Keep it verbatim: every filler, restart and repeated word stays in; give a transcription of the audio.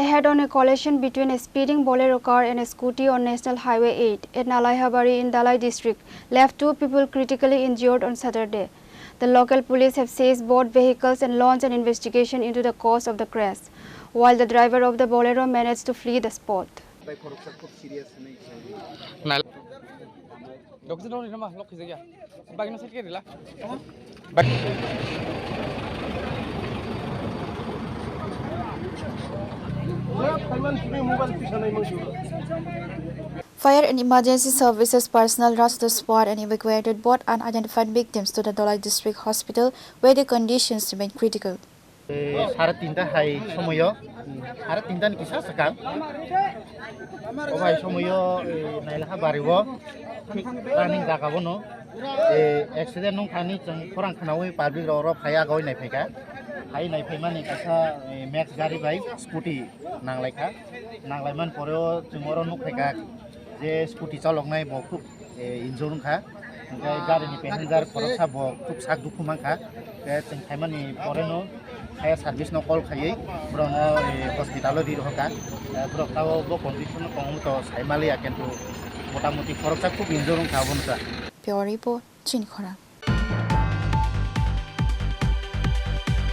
A head-on collision between a speeding Bolero car and a scooty on National Highway eight at Nalaihabari in Dhalai district left two people critically injured on Saturday. The local police have seized both vehicles and launched an investigation into the cause of the crash, while the driver of the Bolero managed to flee the spot. Fire and emergency services personnel rushed the spot and evacuated both unidentified victims to the Dhalai District Hospital, where the conditions remain critical. Eh, sare tinta hai somoyo, sare tinta ni kisa sakang. O hai somoyo, eh, Nailaha bari o, thik running jaga bono. Eh, accident nung thani chwng khorang khnaui public rok oro phai aga oi nai phaikha. Hai nai phaimani kaisa, eh, Max gari bai scooty nanglaikha. Nanglaimani pore o chwng oro nukphaikha je scooty chaloknai bo khub, eh, injure wngkha. Hingke gari ni passenger khoroksa bo khub sak dukhu mankha. Hingke chwng phaimani pore no fire service no call khaiwi borok no, eh, hospital o ri rohorkha. Eh, borok tabok bo condition o tongo to saimaliya kintu motamuti khoroksa khub injure wngkha obo no sa. Pure report, Chini Khorang.